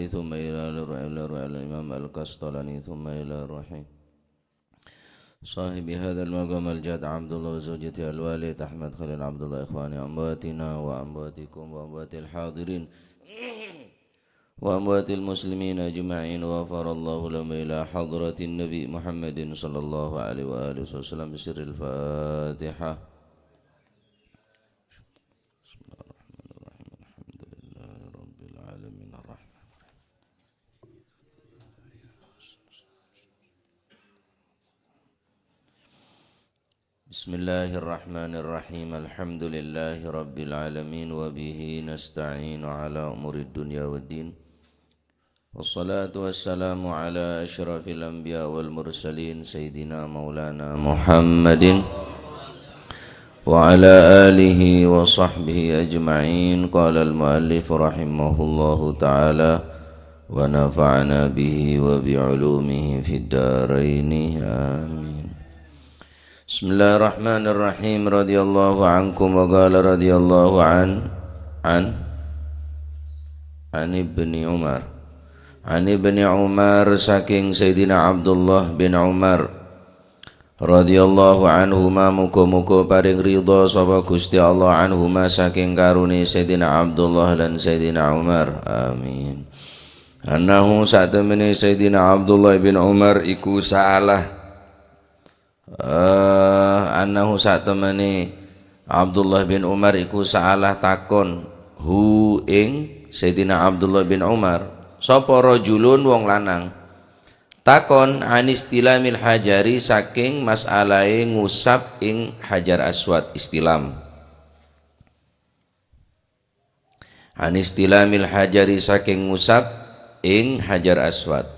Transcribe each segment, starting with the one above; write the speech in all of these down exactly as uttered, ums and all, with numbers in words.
ثم إلى روح، إلى روح الإمام القسطلاني، ثم إلى روح صاحب هذا المقام الجد عبد الله وزوجته الوالد أحمد خليل عبد الله، إخواني أمواتنا وأمواتكم وأموات الحاضرين وأموات المسلمين أجمعين، غفر الله لهم إلى حضرة النبي محمد صلى الله عليه وآله وسلم بسر الفاتحة. بسم الله الرحمن الرحيم. الحمد لله رب العالمين. الرحمن الرحيم. بسم الله الرحمن الرحيم. الحمد لله رب العالمين، وبه نستعين على أمور الدنيا والدين. والصلاة والسلام على أشرف الأنبياء والمرسلين سيدنا مولانا محمد وعلى آله وصحبه أجمعين. قال المؤلف رحمه الله تعالى ونفعنا به وبعلومه في الدارين. آمين. بسم الله الرحمن الرحيم. رضي الله عنكم وقال رضي الله عن، عن، عن ابن عمر. عن ابن عمر, saking Sayyidina Abdullah bin Umar radhiyallahu anhuma, muga-muga paring ridha sapa Gusti Allah anhuma, saking karone Sayyidina Abdullah lan Sayyidina Umar. Amin. Annahu, satemene Sayyidina Abdullah bin Umar iku sa'ala Eh, annahu, satemene Abdullah bin Umar iku sa'ala, takon, hu, ing Sayyidina Abdullah bin Umar, sapa rajulun, wong lanang, takon, anistilamil hajari, saking mas'alahe ngusap ing Hajar Aswad, istilam. Anistilamil hajari, saking ngusap ing Hajar Aswad.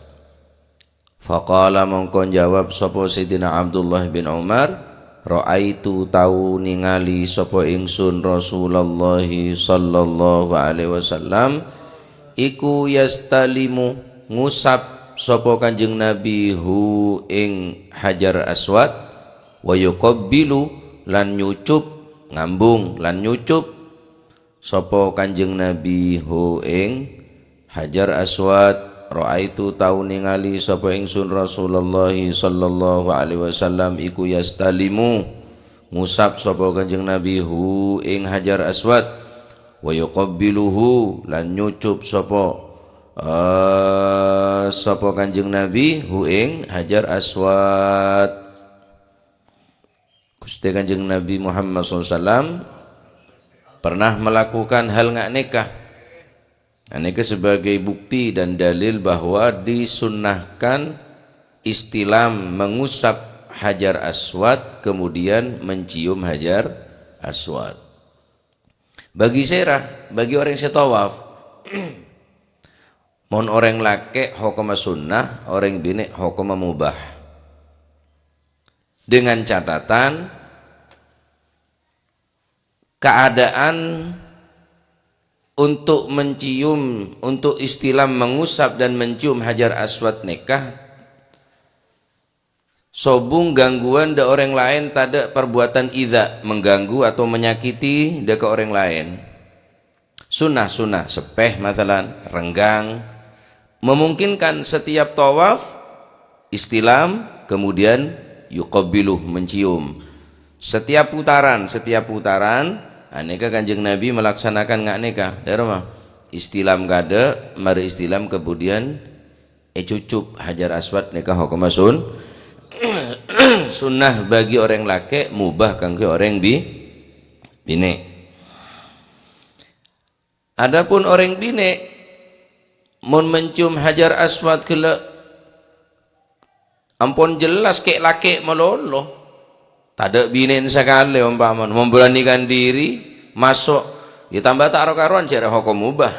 Faqala, mongko njawab sapa Sayyidina Abdullah bin Umar, "Ra'aitu, tau ningali sapa ingsun Rasulullah sallallahu alaihi wasallam, iku yastalimu, ngusap sapa Kanjeng Nabi hu ing Hajar Aswad, wa yuqabbilu, lan nyucup, ngambung, lan nyucup." Sapa Kanjeng Nabi hu ing Hajar Aswad, ra'aitu, tau ningali sapa ingsun Rasulullah sallallahu alaihi wasallam iku yastalimu, ngusap sapa Kanjeng Nabi hu ing Hajar Aswad, wa yuqabbiluhu, lan nyucup sapa, eh, sapa Kanjeng Nabi hu ing Hajar Aswad. Guste Kanjeng Nabi Muhammad sallallahu alaihi wasallam pernah melakukan hal nga' neka. Nga' neka sebagai bukti dan dalil bahwa disunnahkan istilam, mengusap Hajar Aswad, kemudian mencium Hajar Aswad. Bagi sera, bagi orang se tawaf, mon orang lake' hokomma sunnah, orang bine' hokomma mubah. Dengan catatan, keadaan untuk mencium, untuk istilam, mengusap dan mencium Hajar Aswad neka, sobung gangguan dha' orang lain, tadha' perbuatan idza, mengganggu atau menyakiti dha' ka orang lain. Sunnah-sunnah seppè, masalan, renggang, memungkinkan setiap tawaf, istilam, kemudian yuqabbiluh, mencium. Setiap putaran, setiap putaran, aneka Kanjeng Nabi melaksanakan nga' neka. Dha' remma? Istilam kadha', mari istilam, kemudian ecucup Hajar Aswad neka hokomma sun-, sunnah bagi orang lake', mubah kangge orang bi-, bine'. Adapun orang bine', mon mencium Hajar Aswad gella', ampon jelas ke' lake' malolo. Tadha' binena sakale ompamana, memberanikan diri maso', ya tambah ta' ro-karowan jhâ' rè hokom mubah.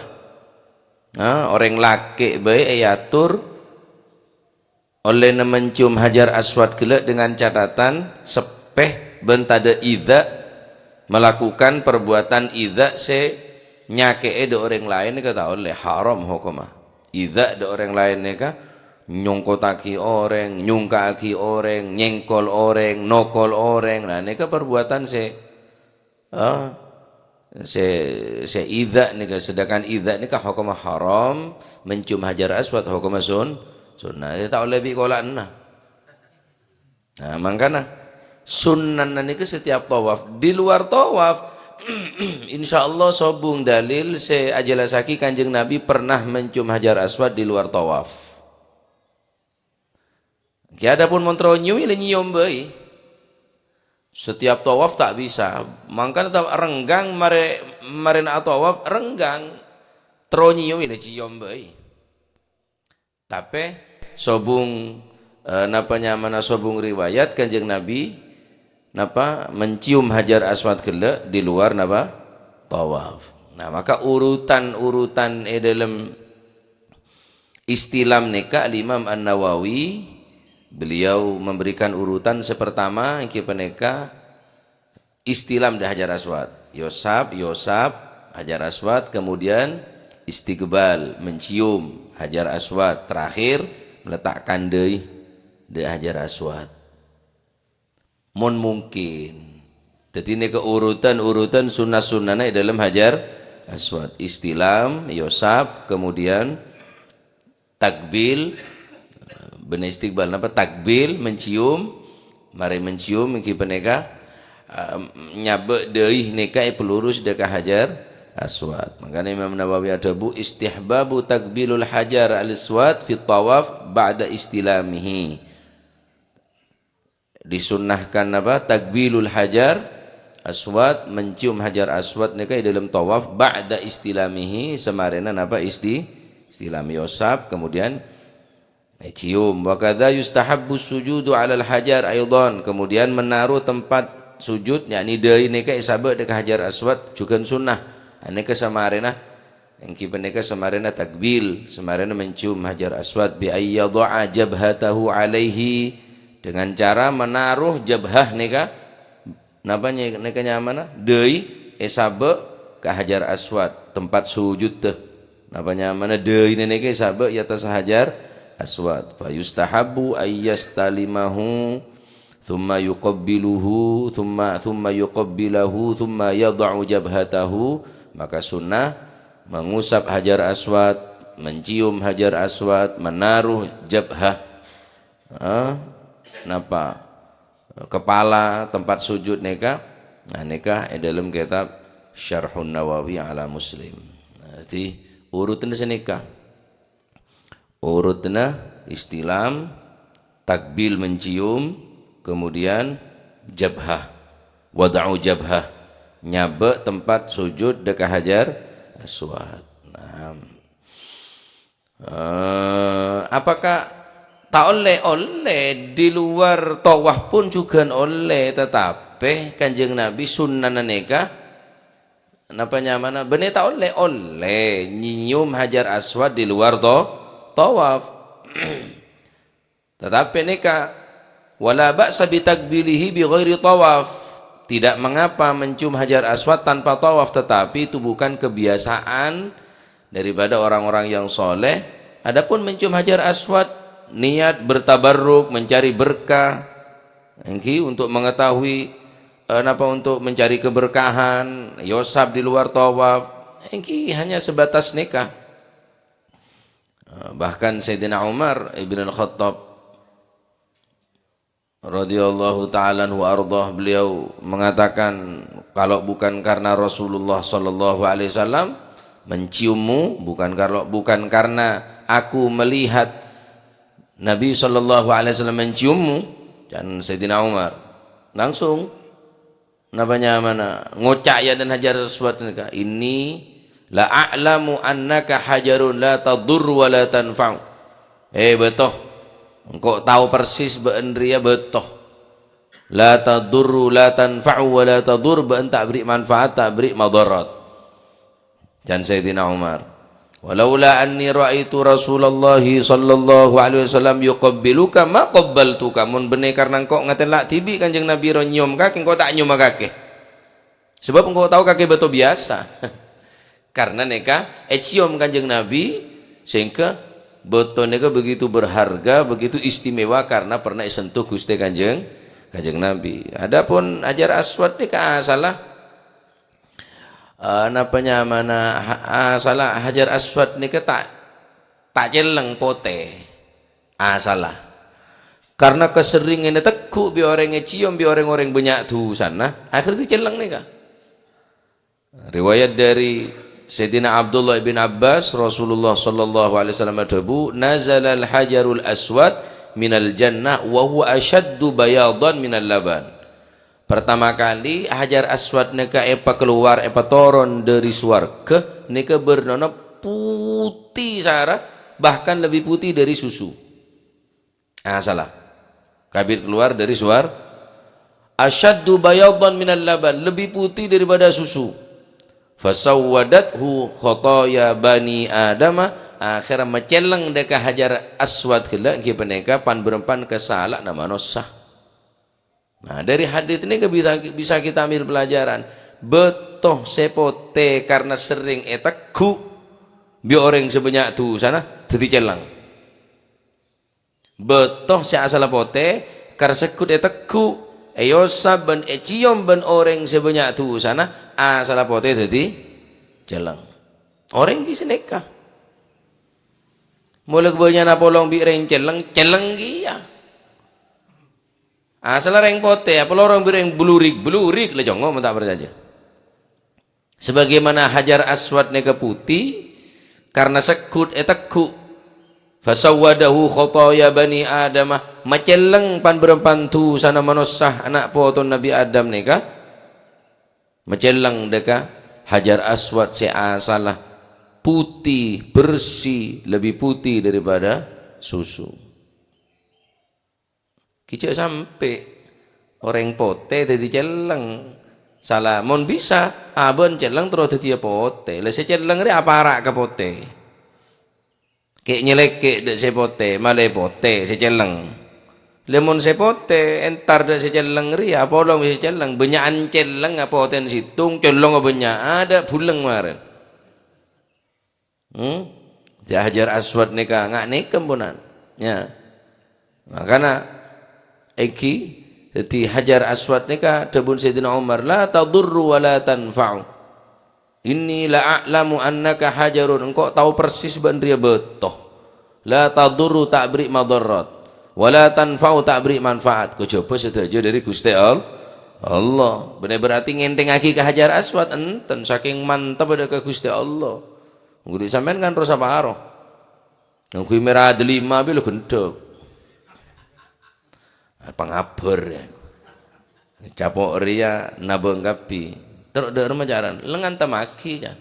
Nah, orèng lakè' bhâi èator ollèna mencium Hajar Aswad ghellâ' dengan catatan seppè bân tadâ' idza melakukan perbuatan idza sè nyakè'è dâ' orèng laèn nèka ta' ollè, haram hokomma. Idza dâ' orèng laèn nèka nyongkottaghi orèng, nyungka'aghi orèng, nyèngkol orèng, nokol orèng. Nah, nèka perbuatan sè, ah, Sè, sè idza nèka, sedangkan idza nèka hokomma haram, mencium Hajar Aswad hokomma sun-, sunnah. Iyâ ta' ollè bi' kola'na. Nah, mangkana sunnahna nèka setiap tawaf. Di luar tawaf, insyaallah sobung dalil sè ajelassaghi Kanjeng Nabi pernah mencium Hajar Aswad di luar tawaf. Ghi adapun mon terro nyèyom, la nyèyom bhâi. Setiap tawaf ta' bisa. Mangkana ta-, renggang marè, marèna atawaf, renggang. Terro nyèyom, la nyèyom bhâi. Tapè sobung, eh, napa nyamana sobung riwayat Kanjeng Nabi, napa, mencium Hajar Aswad ghellâ' di luar, napa, tawaf. Nah, maka urutan-urutan è dâlem istilam nèka Al-Imam An-Nawawi, beliau memberikan urutan sè pertama, èngghi panèka istilam dâ' Hajar Aswad. Yosap, yosap Hajar Aswad, kemudian istiqbal, mencium Hajar Aswad. Terakhir, meletakkan dâi dâ' Hajar Aswad. Mon mungkin. Dhâddhi nèka urutan-urutan sunnah-sunnahna è dâlem Hajar Aswad. Istilam, yosap, kemudian takbil, bânnè istiqbal napa? Takbil, mencium, marè mencium èngghi panèka, em, nyabâ' dâi nèka èpalurus dâ' ka Hajar Aswad. Mangkana Imam Nawawi adhâbu, "Istihbabu takbilul Hajar al-Aswad fit tawaf ba'da istilamihi." Disunnahkan napa? Takbilul Hajar Aswad, mencium Hajar Aswad nèka è dâlem tawaf ba'da istilamihi, samarèna napa? Isti-, istilam, yosap, kemudian ècium. Wa kadza yustahabbu sujudu 'alal hajar aidhan, kemudian menaruh tempat sujud, yakni dâi nèka èsabâ' dâ' ka Hajar Aswad, jhughân sunnah. Anèka samarèna Èngghi panèka samarèna takbil, samarèna mencium Hajar Aswad, bi ayyadha'a jabhatahu alaihi, dengan cara menaruh jabhah nèka, napa nyè-, nèka nyamana? Dâi èsabâ' ka Hajar Aswad, tempat sujudda. Napa nyamana? Dâi nèka èsabâ' è attas Hajar Aswad. Fa yustahabbu ayyastalimahu, tsumma yuqabbiluhu, tsumma, tsumma yuqabbilahu, tsumma yadha'u jabhatahu, maka sunnah mengusap Hajar Aswad, mencium Hajar Aswad, menaruh jabhah, eh, napa, kepala, tempat sujud nèka, nah, nèka è dalam kitab Syarhun Nawawi ala Muslim. Nah, jadi, urutanna sanèka. Urutna istilam, takbil mencium, kemudian jabhah, wada'u jabhah, nyabâ' tempat sujud dâ' ka Hajar Aswad. Nah. Eh, apakah ta' ollè? Ollè, di luar tawaf pun jhughân ollè, tatapè Kanjeng Nabi sunnana nèka napa nyamana? Bânnè ta' ollè? Ollè. Nyium Hajar Aswad di luar to-, tawaf. Tatapè nèka, "Wala ba'sa bitakbilihi bi ghairi tawaf." Tidak mengapa mencium Hajar Aswad tanpa tawaf, tetapi itu bukan kebiasaan daripada orang-orang yang soleh. Adapun mencium Hajar Aswad, niat bertabarruk, mencari berkah, èngghi untuk mengetahui, eh, napa, untuk mencari keberkahan, yosap di luar tawaf, èngghi hanya sebatas nèka. Eh, bahkan Sayyidina Umar ibn al-Khattab radhiyallahu ta'ala anhu arda, beliau mengatakan, "Kalau bukan karena Rasulullah sallallahu alaihi wasallam menciummu, bukan kalau, bukan karena aku melihat Nabi sallallahu alaihi wasallam menciummu," dan Sayyidina Umar langsung napa nyamana? Ngoca' yâ dâ' Hajar Aswad nèka, "Inni la a'lamu annaka hajarun la tadurru wa la tanfa'u." Eh, bâto. Engko' tao persis bâ'ân rèya bâto. La tadurru, la tanfa'u, wa la tadur, bâ'ân ta' bherri' manfaat, ta' bherri' madarat. Jân Sayyidina Umar, "Walaula anni ra'aitu Rasulallahi sallallahu alaihi wasallam yuqabbiluka ma qabbaltuka." Mon bânnè karna engko' ngatèla' dhibi' Kanjeng Nabi ro nyèyom kakè, engko' ta' nyèyoma kakè. Sabâb engko' tao kakè bâto biyasa. Karna nèka ècèyom Kanjeng Nabi, sehingga bâto nèka begitu berharga, begitu istimewa karna pernah èsentuh Ghustè Kanjeng, Kanjeng Nabi. Adapun Hajar Aswad nèka asalla Eh, napa nyamana ha-, asalla Hajar Aswad nèka ta', ta' celleng potè. Asalla. Karna kaserringanna tegghu' bi' orèng èciom bi' rèng-orèng bânnya' dhusana, akhèr dâddhi celleng nèka. Riwayat dari Sayyidina Abdullah bin Abbas, Rasulullah sallallahu alaihi wasallam adhâbu, "Nazalal hajarul aswad minal jannah wa huwa asyaddu bayadan minal laban." Pertama kali Hajar Aswad nèka èpakalowar, èpatoron dâri sowarghâ, nèka bârnana putih sara, bahkan lebbi putih dâri susu. Ah, sala. Kabit kalowar dâri sowar. Asyaddu bayadan minal laban, lebbi putih daripada susu. Fasawwadathu khataya bani Adama, akhèr macelleng dâ' ka Hajar Aswad ghellâ' ènggi panèka pan-bârâmpan kasala'anna manossa. Nah, dari hadits nèka bisa, bisa kita ambil pelajaran. Bâto sè potè karna serrèng ètegghu' bi' orèng sè bânnya' dhusana, dâddhi celleng. Bâto sè asalla potè, karna segghut ètegghu', èosa bân èciom bân orèng sè bânnya' dhusana, asalla potè dâddhi celleng. Orèng ghi' sanèka. Mola bânnya'na apolong bi' rèng celleng, celleng kèya. Asalla rèng potè, apolong bi' rèng blurik, blurik, la congo' mon ta' parcajâ. Sabagaimana Hajar Aswad nèka putih, karna segghut ètegghu'. Fasawwadahu khataya bani Adama, macelleng pan-bârâmpan dhusana manossa ana' potona Nabbhi Adam nèka. Macelleng dâ' ka Hajar Aswad sè asalla putih, bersih, lebbi putih daripada susu. Ghi' jhâ' sampè' orèng potè dâddhi celleng. Sala, mon bisa, abâ'na celleng terro dâddhiyâ potè. La sè celleng rè apara' ka potè. Kè' nyalèkè' dâ' sè potè, malè potè sè celleng. La mon sè potè, entar dâ' sè celleng rèya, apolong sè celleng, bânnya'an celleng, apotèna sèttong, celleng bânnya'an, dâ' buleng marèn. Hmm? Jâ-, Hajar Aswad nèka nga' nèka, embunan. Ya. Makana, ènggi, dâddhi Hajar Aswad nèka, dhâbuna Sayyidina Umar, "La tadurru wa la tanfa'u. Inni la a'lamu annaka hajarun." Engko' tao persis bâ'na rèya bâto. "La tadurru," ta' aberri' madharat. "Wa la tanfa'u," ta' aberri' manfaat. Kajhâbhâ sadhâjâ dâri Ghustè All-, Allah. Bânnè berarti ngènthèngngaghi ka Hajar Aswad, enten, sakèng mantep dâ' ka Ghustè Allah. Ngghu dhi' sampèyan kan terro saparo. Ngangghuy mèra delima bi' lo gendhek. Pangabâr, ya. Capo' rèya nabâng kabbhi. Terro dâ' remma carana. Lèng antemmaghi, can.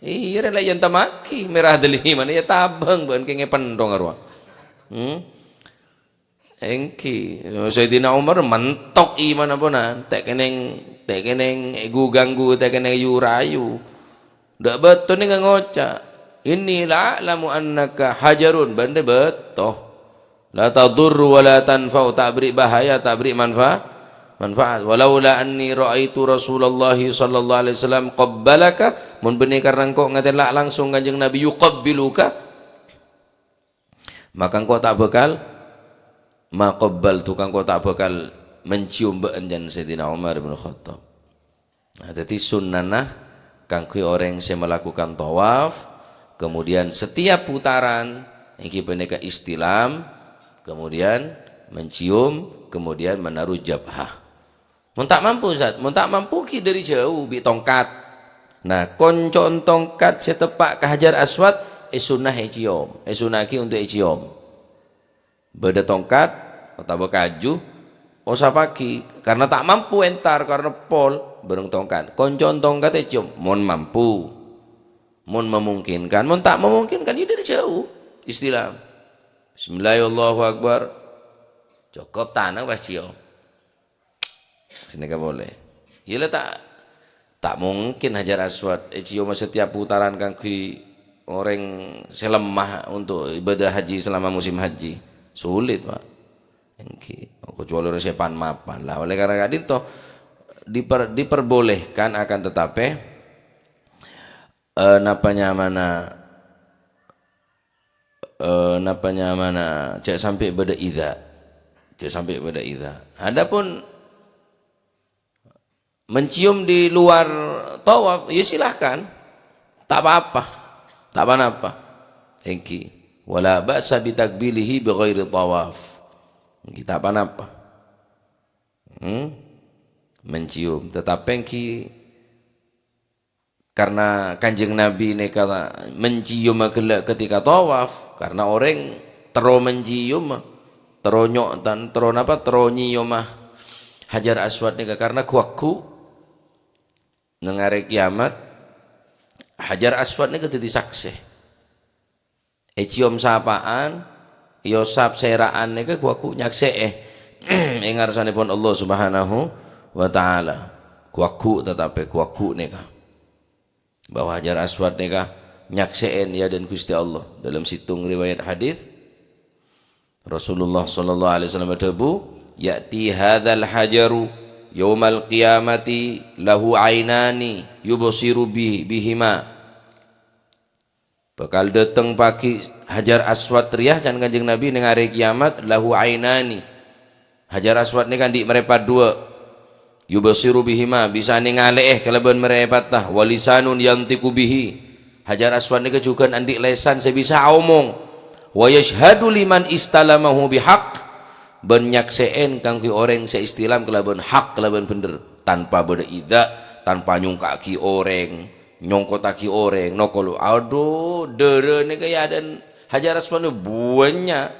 Iyâ, rè, la èyâ antemmaghi. Mèra delima, ya tabâng, bân kèngèng penthong arowa. Hmm? Ènggi, Sayyidina Umar mentok imanna ponan, ta' kènèng, ta' kènèng ègu-ganggu, ta' kènèng èyu-rayu. Dâ' bâto nèka ngoca', "Inni la a'lamu annaka hajarun," bânnè bâto. "La tadurru wa la tanfa'u," ta' aberri' bahaya, ta' aberri' manfa-, manfaat. "Walaula anni ra'aitu Rasulallahi sallallahu alaihi wasallam qabbalaka," mon bânnè karna engko' ngatèla' langsung Kanjeng Nabi yuqabbiluka, maka engko' ta' bhâkal, ma qabbaltu, ka engko' ta' bhâkal mencium bâ'na, can Sayyidina Umar bin Khattab. Nah, dâddhi sunnana kaangghuy orèng sè malakukan tawaf, kemudian setiap putaran, ènggi panèka istilam, kemudian mencium, kemudian menaruh jabhah. Mon ta' mampu, Ustaz, mon ta' mampu ghi' dâri jhâu bi' tongkat. Nah, konco'na tongkat sè teppa' ka Hajar Aswad, èsunnah èciom, èsunnahaghi untuk èciom. Bâdâ tongkat otabâ kaju, osapaghi, karna ta' mampu entar, karna pol bâreng tongkat. Konco'na tongkat èciom, mon mampu. Mon memungkinkan, mon ta' memungkinkan, ya dâri jhâu. Istilah. Bismillah, Allahu Akbar. Cokop tanang pas ciom. Sanèka polè. Iyâ la ta', ta' mungkin Hajar Aswad ècioma setiap putaran kaangghuy orèng sè lemah untuk ibadah haji selama musim haji. Sulit, Pak. Ènggi. Kecuali orèng sè pan-mapan lah. Oleh karena ka'dinto diper-, diperbolehkan akan tetapi, eh, napa nyamana Eh, napa nyamana, jhâ' sampè' bâdâ idza. Jhâ' sampè' bâdâ idza. Adapun mencium di luar tawaf, ya silahkan. Tak apa-apa. Tak apa-apa. Èngghi. "Wala ba'sa bitakbilihi bighairi tawaf." Èngghi, tak apa-apa. Hmm? Mencium. Tetapi èngghi karena Kanjeng Nabi nèka mencium ghellâ' ketika tawaf, karena orèng terro mencium, terro nyo'tan, terro napa, terro nyioma Hajar Aswad nèka karena ghu-lagghu. Neng arè kiamat, Hajar Aswad nèka dhâddhi saksè. Èciom sapa'an, èosap sèra'an nèka ghu-lagghu nyaksè'è è ngarsanèpon Allah Subhanahu wa Ta'ala. Ghu-lagghu, tetapi ghu-lagghu nèka. Bahwa Hajar Aswad nèka nyaksè'è è adâ'na Ghustè Allah. Dalam sèttong riwayat hadis, Rasulullah sallallahu alaihi wasallam adhâbu, "Ya'ti hadzal hajaru yaumal qiyamati lahu ainani yubsiru bi-, bihima." Bhâkal dâteng pagghi' Hajar Aswad rèya, can Kanjeng Nabi, neng arè kiamat, "lahu ainani." Hajar Aswad nèka andi' marèpat duwâ'. "Yubsiru bihima," bisa nèngalè'è kalabân marèpatta. "Wa lisanun yantiqu bihi." Hajar Aswad nèka jhughân andi' lèsan sè bisa aomong. "Wa yasyhadu liman istalamahu bihaq." Bân nyaksè'è kaangghuy orèng sè istilam kalabân hak, kalabân bhendher. Tanpa bâdâ idza, tanpa nyongka'aghi orèng, nyongkottaghi orèng, nokol. Adhu, dârâ nèka è adâ'na Hajar Aswad bânnya'.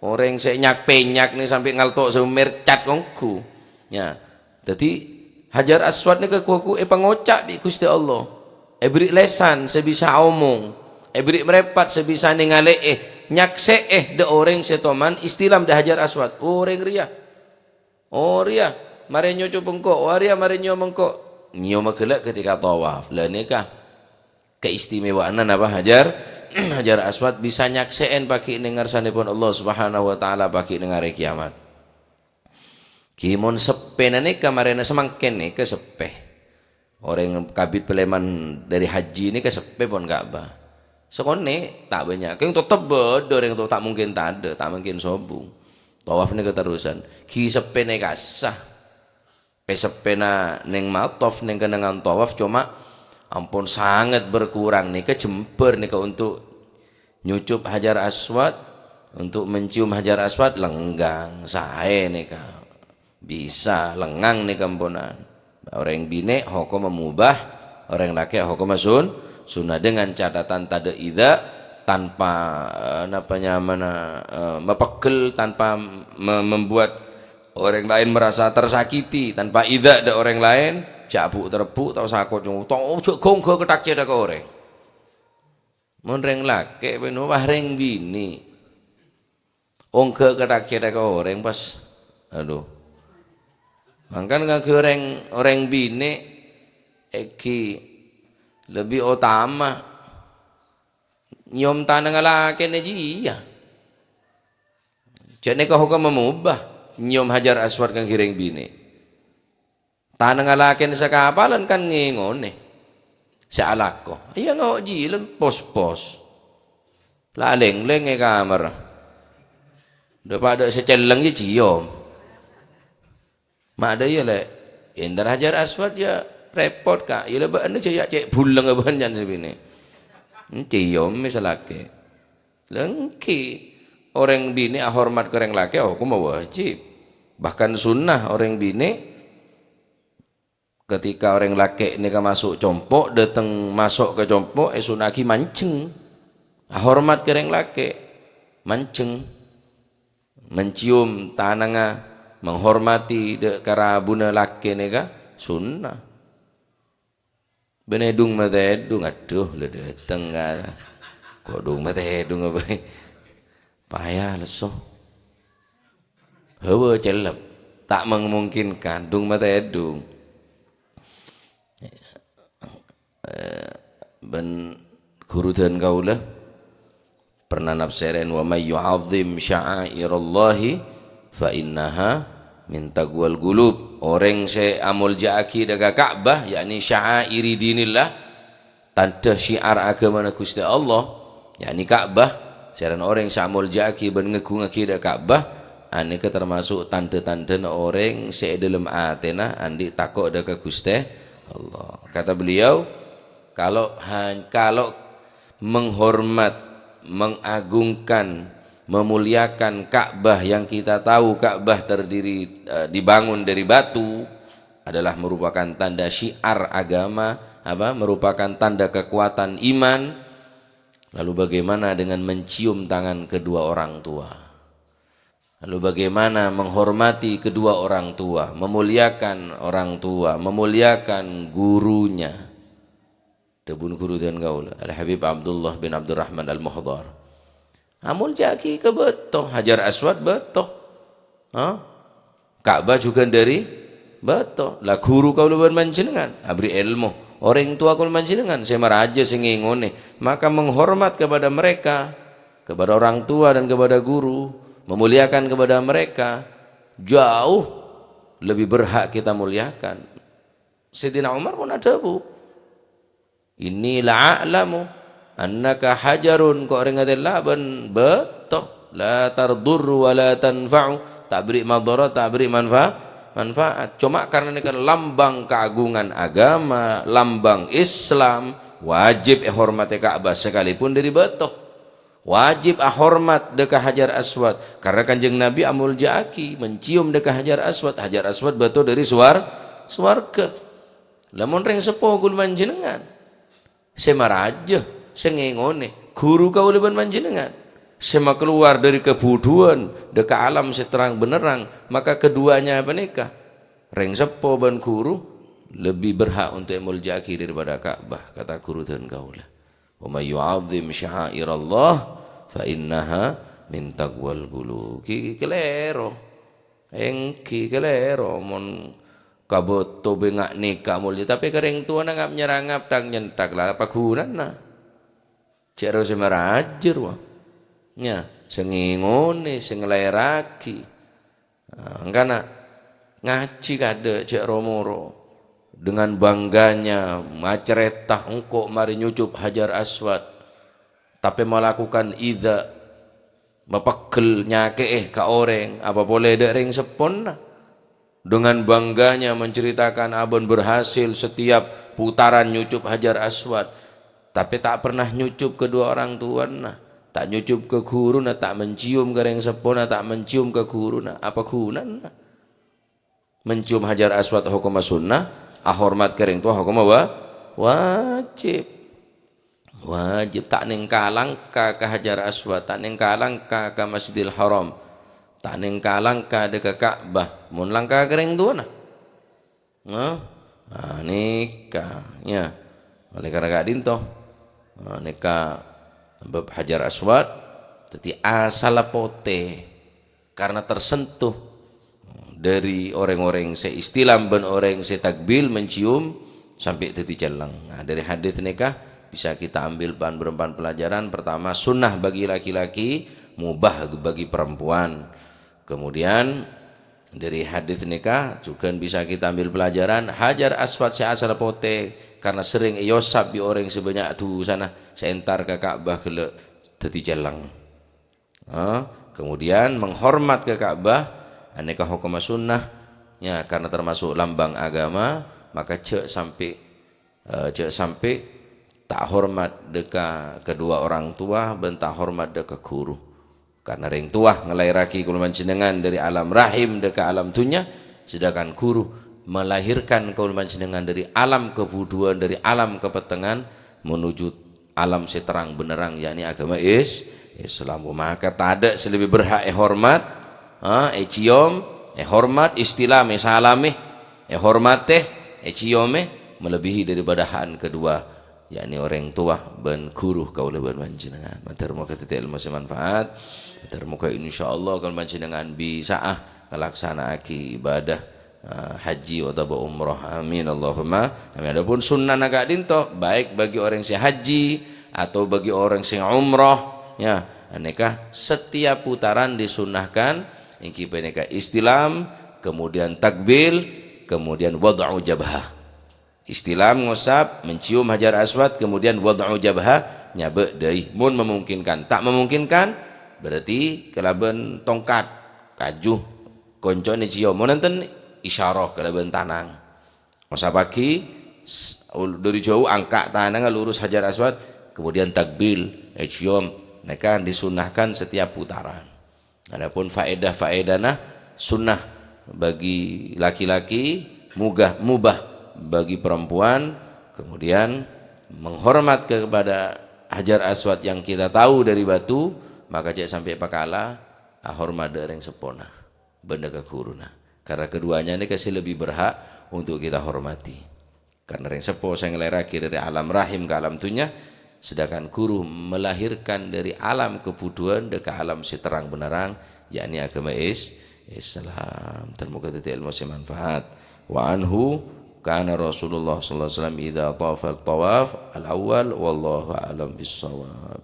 Orèng sè nyak-pènyak nè sampè' ngalto' sè mercat ongghu. Ya. Dhâddhi, Hajar Aswad nèka ghu-lagghu èpangoca' bi' Ghustè Allah. Èbherri' lèsan sè bisa aomong. Èbherri' marèpat sè bisa nèngalè'è, nyaksè'è dâ' orèng sè toman istilam dâ' Hajar Aswad. Orèng rèya. Oh, rèya, marè nyocop engko'. Oh, rèya, marè nyèom engko'. Nyèoma ghellâ' ketika tawaf. Lah nèka keistimewaanna napa, Hajar? Hajar Aswad bisa nyaksè'è pagghi' neng ngarsanèpon Allah Subhanahu wa Ta'ala pagghi' neng arè kiamat. Ghi mon seppèna nèka marèna samangkèn nèka seppè. Orèng kabit palèman dâri haji nèka seppè pon Ka'bah. Sakonè' ta' bânnya'. Kèng totep bâdâ orèng to-, ta' mungkin tadâ', ta' mungkin sobung. Tawaf nèka terrosan. Ghi seppèna kassa. Pè-seppèna neng matof, neng kennengngan tawaf, coma ampon sangat berkurang. Nèka jembhâr nèka untuk nyocop Hajar Aswad, untuk mencium Hajar Aswad, lenggang, saè nèka. Bisa, lengngang nèka amponan. Orèng binè' hokomma mubah, orèng lakè' hokomma sun-, sunnah, dengan catatan tadâ' idza, tanpa, eh, napa nyamana, eh, mapeggel, tanpa me-, membuat orèng laèn merasa tersakiti, tanpa idza dâ' orèng laèn, jhâ' bu'-terbbu', ta' osa kocong, ta' oja ghâ-ongghâ kettak-cèttak orèng. Mon rèng lakè', bân wah rèng binè'. Ongghâ kettak-cèttak orèng pas. Adhu. Mangkana kaangghuy orèng, orèng binè' èngghi lebbi otama nyèom tanangnga lakèna jiyâ. Jhâ' nèka hokomma mubah nyèom Hajar Aswad kaangghuy rèng binè'. Tanangnga lakèna sakapalan kan ngèngonè sè alako. Iyâ, ngo' jiyâ lèn pos-pos. La lèng-lèng è kamar. Dâpa' dâ' sè celleng jiyâ ciom. Ma' dâ' iyâ, Lè'. Èntar Hajar Aswad jiyâ rèpot, Ka'. Iyâ, la bâ'na jiyâ cè' buleng bân can sè binè'. Hmm, ciom mè sè lakè'. Lèngghi, orèng binè' ahormat ka orèng lakè', hokomma wajib. Bahkan sunnah orèng binè', ketika orèng lakè' nèka maso' compo', dâteng maso' ka compo', èsunna'aghi manjheng. Ahormat ka orèng lakè', manjheng. Mencium tanangnga, menghormati dâ-, ka rabuna lakè' nèka sunnah. Bân èdung matèdung, adhu, la dâteng ka. Ko' dung matèdung apa? Paya lesso. Hawa cellep. Ta' memungkinkan, dung matèdung. Eh, bân ghuru dân kaulâ, pernah nafsèrèn, "Wa may yu'azzim sya'airallahi fa innaha min taqwal qulub." Orèng sè amoljâ'aghi dâ' ka Ka'bah, yakni sya'airi dinillah, tandhâ syiar aghâmana Ghustè Allah, yakni Ka'bah, sèrèn orèng sè amoljâ'aghi bân ngagungngaghi dâ' Ka'bah, Anèka termasuk tandhâ-tandhâna orèng sè è dhâlem atèna andi' tako' dâ' ka Ghustè Allah. Kata beliau, kalau ha-, kalau menghormat, mengagungkan, memuliakan Ka'bah yang kita tahu Ka'bah terdiri, eh, dibangun dari batu, adalah merupakan tanda syiar agama, apa, merupakan tanda kekuatan iman. Lalu bagaimana dengan mencium tangan kedua orang tua? Lalu bagaimana menghormati kedua orang tua, memuliakan orang tua, memuliakan gurunya? Dhâbuna ghuru dhân kaulâ, Al-Habib Abdullah bin Abdurrahman Al-Muhdhar. Amoljâ'âghi ka bâto, Hajar Aswad bâto. Hah? Ka'bah jhughân dhâri bâto. La ghuru kaulâ bân panjhennengngan, aberri' èlmo. Orèng towa kaulâ panjhennengngan sè marajâ, sè ngèngonè. Maka menghormat kepada mereka, kepada orang tua dan kepada guru, memuliakan kepada mereka, jauh lebih berhak kita muliakan. Sayyidina Umar pon adhâbu, "Inni la a'lamu annaka hajarun," ko' rèng atella bân bâto, "la tardurru wa la tanfa'u," ta' berri' madharat, ta' berri' manfa-, manfaat. Coma karena nèka lambang kaagungan agama, lambang Islam, wajib èhormatè Ka'bah sakalèpon dhâri bâto. Wajib ahormat dâ' ka Hajar Aswad, karena Kanjeng Nabi amoljâ'âghi, mencium dâ' ka Hajar Aswad. Hajar Aswad bâto dhâri suwar-, suwarga. Lamon rèng seppo kaulâ panjhennengngan, sè marajâ, sè ngèngonè, ghuru kaulâ bân panjhennengngan, sè makalowar dhâri kabudhuwân dâ' ka alam sè terrang benèrrang, maka keduanya panèka, rèng seppo bân ghuru, lebih berhak untuk èmoljâ'âghi daripada Ka'bah, kata ghuru dhân kaulâ. "Wa may yu'azzim sya'airallah fa innaha min taqwal qulub." Ki-, kalèro. Èngghi kalèro, mon ka bâto bânga' nèka molja, tapè ka rèng towana ngap-nyerangap, tak-nyentak, la apa ghunana? Jhâ' ro sè marajâ rowa. Nya, sè ngèngonè, sè ngalaèrraghi. Nah, engkana ngajhi kadhâ' jhâ' ro-moro. Dengan bangganya macarèta, "Engko' marè nyucup Hajar Aswad." Tapè malakukan idza, mapeggel nyakè'è ka orèng, apa polè dâ' rèng seppona. Dengan bangganya menceritakan abon berhasil setiap putaran nyucup Hajar Aswad. Tapè ta' pernah nyucup kedua orang tuana. Ta' nyucup ka ghuruna, ta' mencium ka rèng seppona, ta' mencium ka ghuruna. Apa ghunana? Mencium Hajar Aswad hokomma sunnah, ahormat ka rèng towa hokomma wa-, wajib. Wajib, ta' nèngka langka ka Hajar Aswad, ta' nèngka langka ka Masjidil Haram, ta' nèngka langka dâ' ka Ka'bah, mon langka ka rèng towana. Nah, ah, nèka, nya. Oleh karena ka'dinto, ah, nèka bab Hajar Aswad, dhâddhi asalla potè karena tersentuh dari orèng-orèng sè istilam bân orèng sè takbil mencium sampè' dhâddhi celleng. Nah, dari hadis nèka bisa kita ambil pan-, berempan pelajaran. Pertama, sunnah bagi laki-laki, mubah bagi perempuan. Kemudian, dari hadis nèka jhughân bisa kita ambil pelajaran, Hajar Aswad sè asalla potè karena sering èyosap bi' orèng sè bânnya' dhusana, sè entar ka Ka'bah ghellâ' dhâddhi celleng. Eh, kemudian menghormat ka Ka'bah, anèka hokomma sunnah, ya, karena termasuk lambang agama, maka jhâ' sampè', eh, jhâ' sampè' ta' hormat dâ' ka kedua orang tua bân ta' hormat dâ' ka ghuru. Karena rèng towa ngalaèrraghi kaulâ panjhennengngan dhâri alam rahim dâ' ka alam dhunnya, sedangkan ghuru melahirkan kaulâ panjhennengngan dhâri alam kabudhuwân, dhâri alam kapettengngan menuju alam sè terrang benèrrang, yakni agama Is-, Islam. Maka tadâ' sè lebbi berhak èhormat, ha, èciom, èhormat, istilam, èsalamè, èhormatè, èciomè, melebihi daripada hak kedua, yakni orèng towa bân ghuru kaulâ bân panjhennengngan. Mator moghâ dhâddhi èlmo sè manfaat. Mator moghâ insyaallah kaulâ panjhennengngan bisa'a ngalaksana'aghi ibadah eh, haji otabâ umroh. Amin, Allahumma amin. Adapun sunnana ka'dinto, baik bagi orang sè haji atau bagi orang sè umroh, ya, anèka setiap putaran disunnahkan, èngghi panèka istilam, kemudian takbil, kemudian wad'u jabhah. Istilam, ngosap, mencium Hajar Aswad, kemudian wad'u jabhah, nyabâ' dâi. Mon memungkinkan. Ta' memungkinkan, berarti kalabân tongkat. kaju, koncone ciom. Mon enten, isyarah kalabân tanang. Osapaghi, s-, ul-, dhâri jhâu angka' tanangnga lurus Hajar Aswad, kemudian takbil, eciom. Nèka disunnahkan setiap putaran. Adapun faedah-faedahna sunnah bagi laki-laki, mugah-, mubah bagi perempuan, kemudian menghormat kepada Hajar Aswad yang kita tahu dari batu, maka cè' sampè' pakala ahormat dâ' rèng seppona bân dâ' ka ghuruna. Karena keduanya ini kasih lebih berhak untuk kita hormati. Karena rèng seppo sè ngalèraghi dâri alam rahim ka alam dunnya, sedangkan guru melahirkan dâri alam kebudhuwân dâ' ka alam sè terrang-bhennerrang, yakni agama Is-, Islam. Dan moga dhâddhi èlmo sè manfaat. Wa anhu kana Rasulullah sallallahu alaihi wasallam idza thafa tawaf al-awwal, wallahu a'lam bissawab.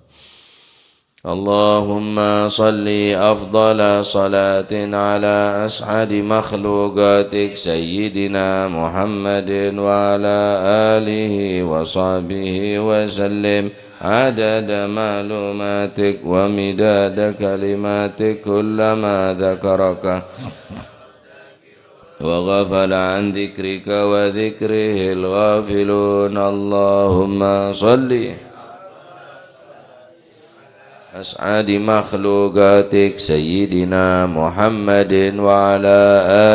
اللهم صل أفضل صلاة على أسعد مخلوقاتك سيدنا محمد وعلى آله وصحبه وسلم عدد معلوماتك ومداد كلماتك كلما ذكرك وغفل عن ذكرك وذكره الغافلون. اللهم صل أسعد مخلوقاتك سيدنا محمد وعلى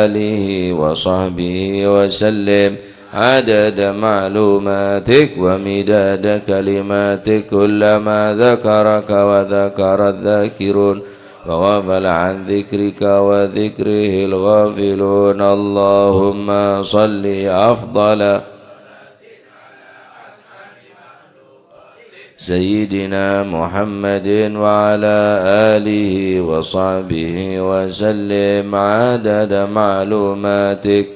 آله وصحبه وسلم عدد معلوماتك ومداد كلماتك كلما ذكرك وذكر الذاكرون وغفل عن ذكرك وذكره الغافلون. اللهم صل أفضل سيدنا محمد وعلى آله وصحبه وسلم عدد معلوماتك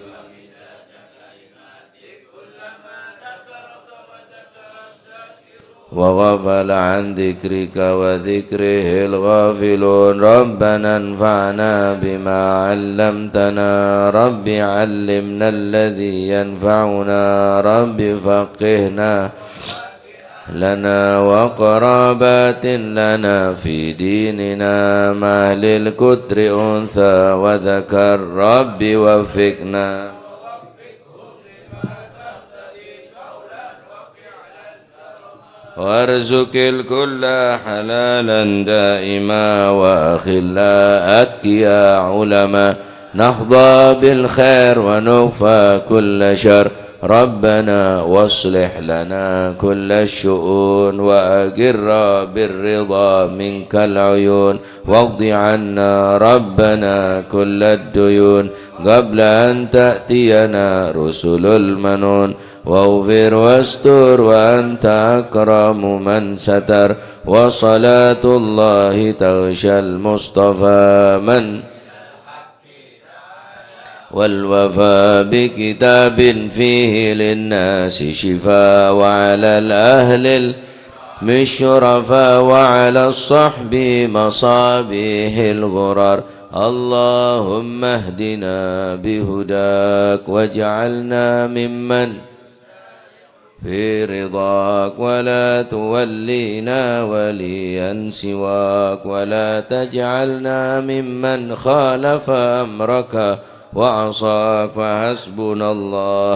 وغفل عن ذكرك وذكره الغافلون. ربنا انفعنا بما علمتنا. رب علمنا الذي ينفعنا. رب فقهنا لنا وقرابات لنا في ديننا. مع أهل الكتر أنثى وذكر. رب وفقنا وارزق الكل حلالا دائما وأخلاء أتقياء علماء نحظى بالخير ونكفى كل شر. ربنا واصلح لنا كل الشؤون وأقر بالرضا منك العيون واقض عنا ربنا كل الديون قبل أن تأتينا رسل المنون واغفر واستر وأنت أكرم من ستر. وصلاة الله تغشى المصطفى من والوفاء بكتاب فيه للناس شفاء وعلى الأهل الشرفاء وعلى الصحب مصابيح الغرر. اللهم اهدنا بهداك واجعلنا ممن في رضاك ولا تولينا وليا سواك ولا تجعلنا ممن خالف أمرك وعصاك. فحسبنا الله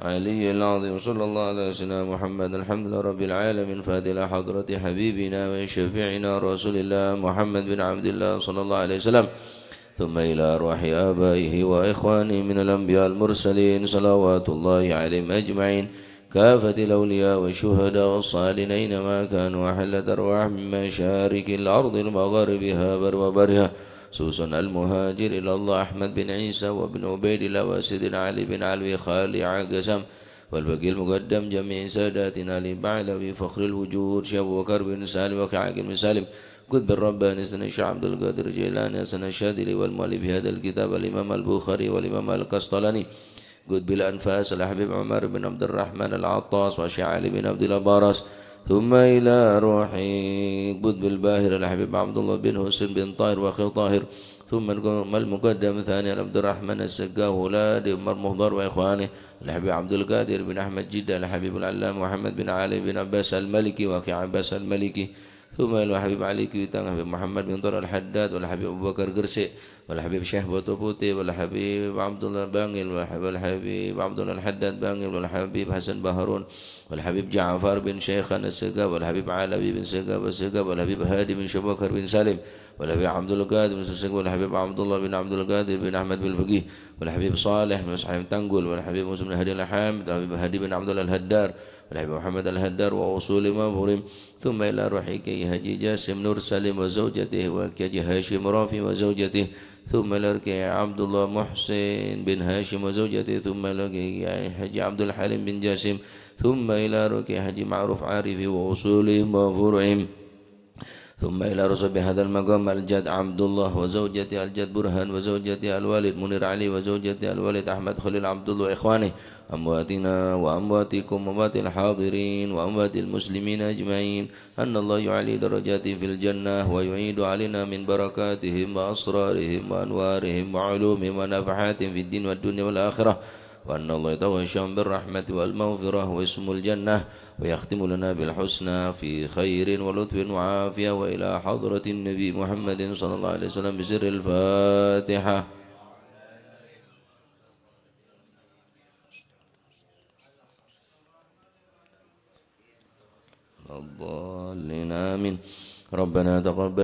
العلي العظيم. صلى الله على سيدنا محمد. الحمد لله رب العالمين. فاتحة حضرة حبيبنا وشفيعنا رسول الله محمد بن عبد الله صلى الله عليه وسلم. ثم إلى أرواح آبائه وإخوانه من الأنبياء المرسلين صلوات الله عليهم أجمعين. كافة الأولياء والشهداء والصالحين أينما كانوا، وحلت أرواحهم من مشارق الأرض لمغاربها وبرها، خصوصا المهاجر إلى الله أحمد بن عيسى وابن عبيد الله وسيدنا علي بن علوي خالع قسم، والفقيه المقدم جميع ساداتنا علي بعلوي فخر الوجود شيخ أبو بكر بن سالم وخير عاقل بن سالم، قطب الرباني سيدنا الشيخ عبد القادر الجيلاني حسن الشاذلي، والمؤلف هذا الكتاب الإمام البخاري والإمام القسطلاني، قطب الأنفاس الحبيب عمر بن عبد الرحمن العطاس والشيخ علي بن عبد الله باراس، ثم إلى روح قطب الباهر الحبيب عبد الله بن حسين بن طاهر وأخي طاهر، ثم المقدم ثاني عبد الرحمن السقاف وولده عمر مخضر وإخوانه، الحبيب عبد القادر بن أحمد جدة، الحبيب العلامة محمد بن علي بن عباس المالكي وأخي عباس المالكي، ثم إلى الحبيب علي كويتان، الحبيب محمد بن طارق الحداد، والحبيب أبو بكر قرسي، والحبيب شيخ بوتو بوتي، والحبيب عبد الله بانقل، والح-، والحبيب عبد الله الحداد بانقل، والحبيب حسن بهرون، والحبيب جعفر بن شيخان السقاف، والحبيب علوي بن سقاف السقاف، والحبيب هادي بن شبكر بن سالم، والحبيب عبد القادر بن سقاف، والحبيب عبد الله بن عبد القادر بن أحمد بن الفقيه، والحبيب صالح بن صحيح تنقل، والحبيب مسلم بن هادي الحامد، والحبيب هادي بن عبد الله الهدار، والحبيب محمد الهدار، وأصول ما فهم، ثم إلى روح كي حاجي جاسم نور سليم وزوجته، وكي حاجي هاشم رافي وزوجته، ثم إلى روح كي عبد الله محسن بن هاشم وزوجته، ثم إلى روح كي حاجي عبد الحليم بن جاسم، ثم إلى روح كي حاجي معروف عارفي وأصولهم وفروعهم. ثم إلى روح صاحب هذا المقام الجد عبد الله وزوجته الجد برهان وزوجته الوالد منير علي وزوجته الوالد أحمد خليل عبد الله وإخوانه، أمواتنا وأمواتكم وأموات الحاضرين وأموات المسلمين أجمعين، أن الله يعلي درجاتهم في الجنة ويعيد علينا من بركاتهم وأسرارهم وأنوارهم وعلومهم ونفحاتهم في الدين والدنيا والآخرة، وأن الله يتغشاهم بالرحمة والمغفرة ويسكنهم الجنة ويختم لنا بالحسنى في خير ولطف وعافية وإلى حضرة النبي محمد صلى الله عليه وسلم بسر الفاتحة. الضالين. آمين. ربنا تقبل